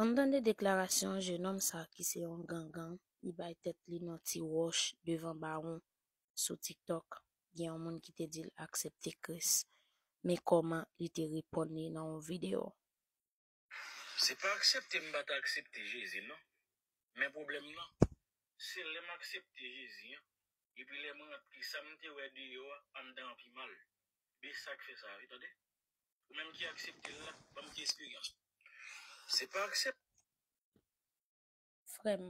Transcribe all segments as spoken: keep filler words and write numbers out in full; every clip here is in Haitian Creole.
Ann tande deklarasyon jennonm sa ki se yon gangan, li bay tèt li nan ti wòch devan bawon sou TikTok. Gen yon moun ki te di l aksepte Kris. Men kòman li te reponn li nan yon videyo. Se pa aksepte m pa t aksepte Jezi non. Men pwoblèm nan, se lè m aksepte Jezi an, epi lè m rantre, sa m te wè deyò a, anndan an pi mal. Men sa k fè sa, wi, tande. Ou menm ki aksepte l la, ban m ti esperyans. Se pa aksepte. Frè m,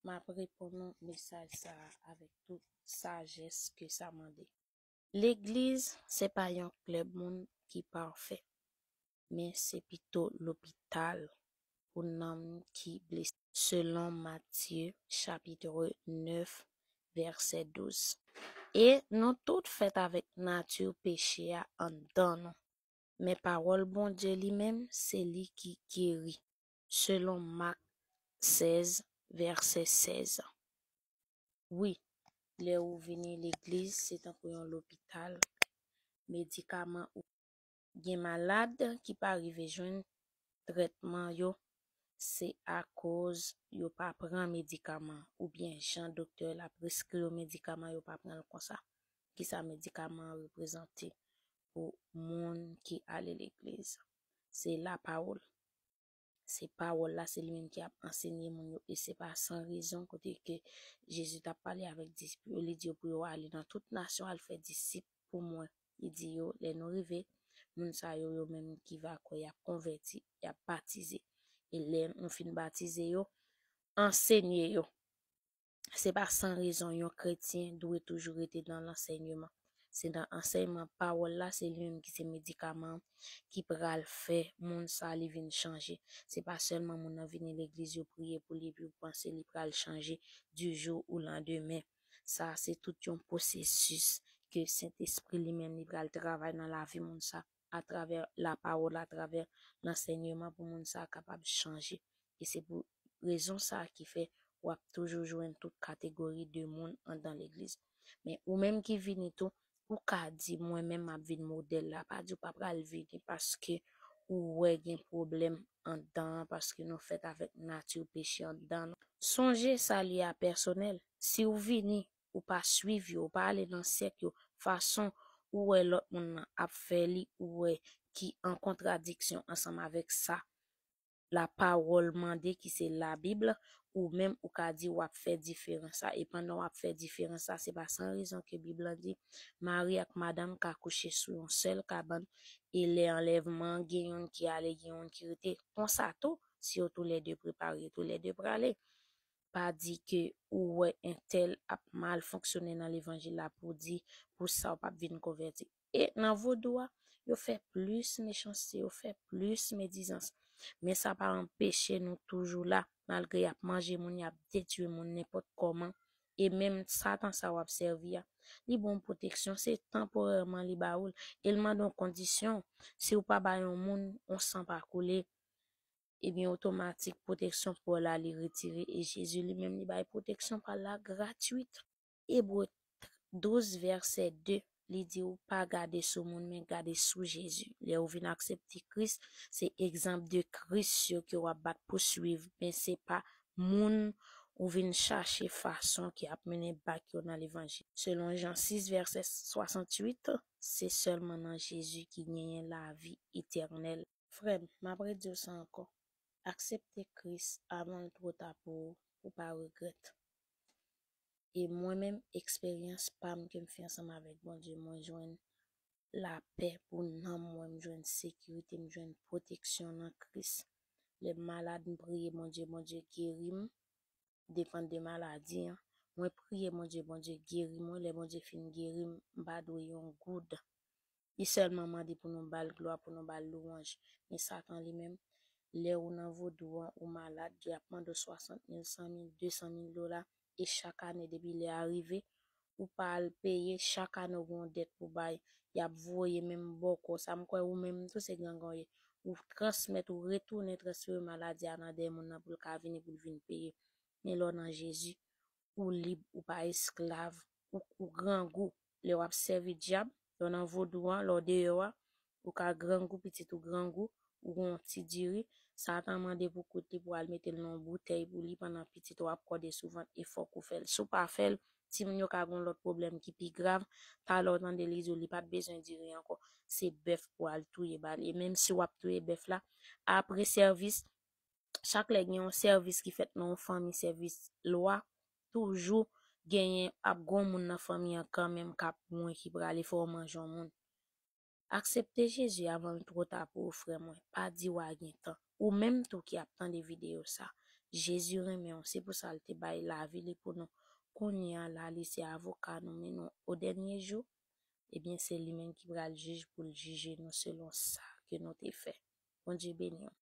m ap reponn ou mesaj sa a avèk tout sajès ke sa mande. Legliz se pa yon klèb moun ki pafè, men se pito lopital pou nanm ki blese, selon Matye chapit nèf, vèsè douz. E nou tout fèt avèk nati peche a anndan nou. Men pawòl Bondye li menm, se li ki geri, selon Mak sèz, vèsè sèz. Wi, lè ou vini legliz, se tankou yon lopital. Medikaman ou gen malad ki pa rive jwenn trètman yo, se akoz yo pa pran medikaman oubyen jan doktè la preskri yo medikaman yo pa pran l konsa. Kisa medikaman an reprezante pou moun ki ale legliz? Se lapawòl. Se pawòl la, se li menm ki ap ansenye moun yo. E se pa san rezon kote ke Jezi t ap pale avèk disip yo, li di yo pou yo ale nan tout nasyon, al fè disip pou mwen. Li di yo, lè nou rive, moun sa yo, yo menm ki va kwè, y ap konvèti, y ap batize. E lè nou fin batize yo, ansenye yo. Se pa san rezon yon kretyen dwe toujou rete nan lansèyman. Se nan ansèyman pawòl la, se li menm ki se medikaman an ki pral fè moun sa li vin chanje. Se pa sèlman moun nan vini legliz yo priye pou li epi ou panse li pral chanje du jour au lendemain. Sa se tout yon pwosesis ke Sentespri li menm li pral travay nan lavi moun sa atravè lapawòl, atravè lansèyman pou moun sa kapab chanje. E se pou rezon sa ki fè w ap toujou jwenn tout kategori de moun anndan legliz. Men ou menm ki vini tou, ou ka di mwen menm m ap vin modèl la, pa di w pa pral vini paske ou wè gen pwoblèm anndan an, paske nou fèt avèk nati peche anndan nou. Sonje sali a pèsonèl. Si w vini, ou pa swiv yo, ou pa ale nan sèk yo, fason ou wè lòt moun nan ap fè li, ou wè ki an kontradiksyon ansanm avèk sa lapawòl mande ki se Labib, ou menm ou ka di w ap fè diferans la. E pandan w ap fè diferans la, se pa san rezon ke Bib lan di, mari ak madanm ka kouche sou yon sèl kabann, e lè anlèvman an, gen youn ki ale, gen youn ki rete. Konsa tou, si yo toulède prepare, yo toulède prale. Pa di ke ou wè entèl ap mal fonksyone nan levanjil la pou di pou sa w p ap vin konvèti. E nan vodou a, yo fè plis mechanste, yo fè plis medizans. Men sa pa anpeche nou toujou la, malgre y ap manje moun, y ap detwi moun nenpòt kòman. E menm Satan sa w ap sèvi a, li ba w pwoteksyon, se tanporèman li ba ou l. E l mande yon kondisyon, si w pa ba yon moun, yon san pa koule, ebyen otomatik pwoteksyon pa w la li retire. E Jezi li menm li bay pwoteksyon pa l la gratwit. Ebre douz vèsè de, li di w pa gade sou moun men gade sou Jezi. Lè w vin aksepte Kris, se egzanp de Kris yo ke w ap bat pou swiv, men se pa moun ou vin chache fason ki ap mennen bak yo nan levanjil. Selon Jan sis vèsè swasanntuit, se sèlman nan Jezi ki genyen lavi etènèl. Frè m, m ap redi w sa ankò. Aksepte Kris avan l twò ta pou ou, pou w pa regrèt. E mwen menm, eksperyans pa m ke m fè ansanm avèk Bondye, mwen jwenn lapè pou nanm mwen, m jwenn sekirite, m jwenn pwoteksyon nan Kris. Lè m malad, m priye Bondye, Bondye geri m, depann de maladi an. Mwen priye Bondye, Bondye geri mwen. Lè Bondye fin geri m, m pa dwe yon goud. Li sèlman mande pou nou ba l glwa, pou nou ba l louwanj. Men Satan li menm, lè ou nan vodou an, ou malad, y ap mande w swasant mil, san mil, de san mil dola, e chak ane depi lè a rive, ou pa al peye, chak ane ou gen yon dèt pou bay, y ap voye menm bò kò, sa m kwè ou menm tou se gangan w ye. Ou transmèt, ou retounen transfere maladi a nan dèyè moun nan pou l ka vini pou l vin peye. Men lè w nan Jezi, ou lib, ou pa esklav, ou, ou grangou. Lè w ap sèvi dyab, lè w nan vodou an, lè w deyò a, ou ka grangou, pitit ou grangou, ou gon ti diri, Satan mande pou kout li pou al mete l nan yon boutèy pou li pandan pitit ou ap kòde sou vant e fòk ou fè l. Si w pa fè l, timoun yo ka gen yon lòt pwoblèm ki pi grav. Talè w tande li di w li pa t bezwen diri ankò. Se bèf pou al touye ba li. E menm si w ap touye bèf la, apre sèvis, chak lè gen yon sèvis ki fèt nan yon fanmi, sèvis lwa, toujou genyen ap gon moun nan fanmi an kanmenm k ap mouri ki prale fè w manje yon moun. Aksepte Jezi avan l twò ta pou ou, frè mwen. Pa di w a gen tan. Ou menm tou ki ap tande videyo sa, Jezi renmen w, se pou sa l te bay lavi li pou nou. Kounye a la, li se avoka nou, men nou o dènye jou, ebyen, se li menm ki pral jij pou l jije nou selon sa ke nou te fè. Bondye beni w.